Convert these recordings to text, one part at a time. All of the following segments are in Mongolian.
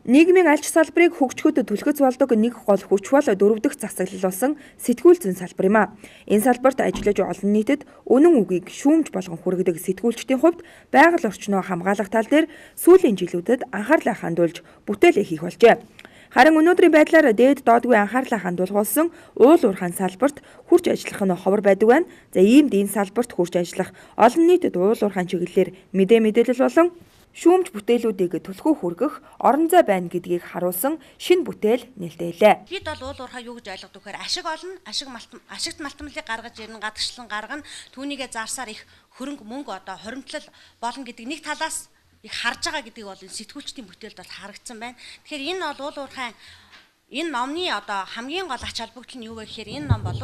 Нийгмийн альч салбарыг хөгжөхөд түлхэц болдог нэг гол хүч бол дөрөв дэх засаглал болсон сэтгүүл зүйн салбар юм а. Энэ салбарт ажиллаж олон нийтэд үнэн үгийг шүүмж болгон хүргэдэг сэтгүүлчдийн хувьд байгаль орчноо хамгаалах тал дээр сүүлийн жилүүдэд анхаарлаа хандуулж бүтээл хийх болжээ. Харин өнөөдрийн байдлаар дээд доодгүй анхаарлаа хандуулгуулсан уул уурхайн салбарт хурж ажиллах нь ховор байдаг байна. За иймд энэ салбарт хурж ажиллах олон нийтэд уул уурхайн чиглэлээр мэдээ мэдээлэл болон шүүмж бүтээлүүдийг түлхүү хүргэх орон зай байна гэдгийг харуулсан шинэ бүтээл нээлтэлээ. Бид бол уул уурхай юу гэж ойлгодог вэхээр ашиг олно, ашигт малтмалыг гаргаж ирнэ, гадагшлан гаргана, түүнийгээ зарсаар их хөрөнгө мөнгө одоо хуримтлал болно гэдэг нэг талаас их харж байгаа гэдгийг бол энэ сэтгүүлчдийн бүтээлд бол харагдсан байна. Тэгэхээр энэ бол уул уурхай энэ номны одоо хамгийн гол ач холбогдол нь юу вэ гэхээр энэ ном бол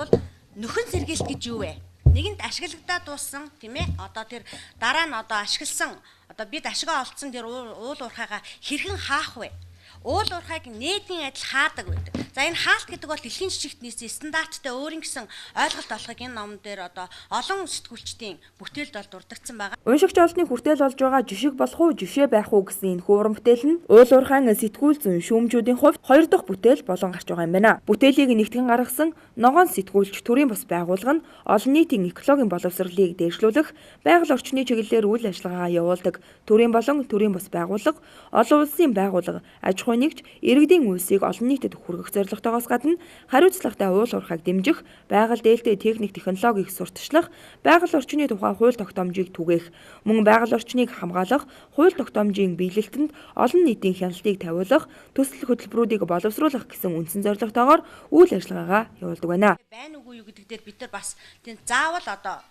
нөхөн сэргийлт гэж юу вэ? Нэгэнт ашиглагдаад дууссан, тийм ээ. Одоо тэр дараа нь одоо ашигласан, одоо бид ашигаа олдсон тэр уул уурхайгаа хэрхэн хаах вэ? Уул уурхайг нээдийн адил хаадаг байдаг. За энэ хаалт гэдэг бол дэлхийн жижигт нийцсэн стандарттай өөрийн гэсэн ойлголт олохыг энэ номон дээр одоо олон сэтгүүлчдийн бүтээлд бол дурддагдсан байгаа. Уншигч олонны хүртэл болж байгаа жишг болох уу, жишээ байх уу гэсэн энэ хөөрөн бүтээл нь уул уурхайн сэтгүүл зүйн шүүмжүүдийн хувьд хоёр дахь бүтээл болон гарч байгаа юм байна. Бүтээлийг нэгтгэн гаргасан ногоон сэтгүүлч төрийн бус байгууллага нь олон нийтийн экологийн боловсролыг дээшлүүлэх, байгаль орчны чиглэлээр үйл ажиллагаа явуулдаг төрийн болон төрийн бус байгууллага, олон улсын байгууллага, аж ахуйн нэгж, иргэдийн үйлсийг олон нийтэд хүргэх зорилготойгоос гадна хариуцлагатай уул уурхайг дэмжих, байгаль дээлтэй техник технологиг сурталчлах, байгаль орчны тухай хууль тогтоомжийг түгээх, мөн байгаль орчныг хамгаалах, хууль тогтоомжийн биелэлтэнд олон нийтийн хяналтыг тавиулах, төсөл хөтөлбөрүүдийг боловсруулах гэсэн үндсэн зорилготойгоор үйл ажиллагаагаа явуулдаг байна. Байна уугүй юу гэдэг дээр бид нар бас тийм заавал одоо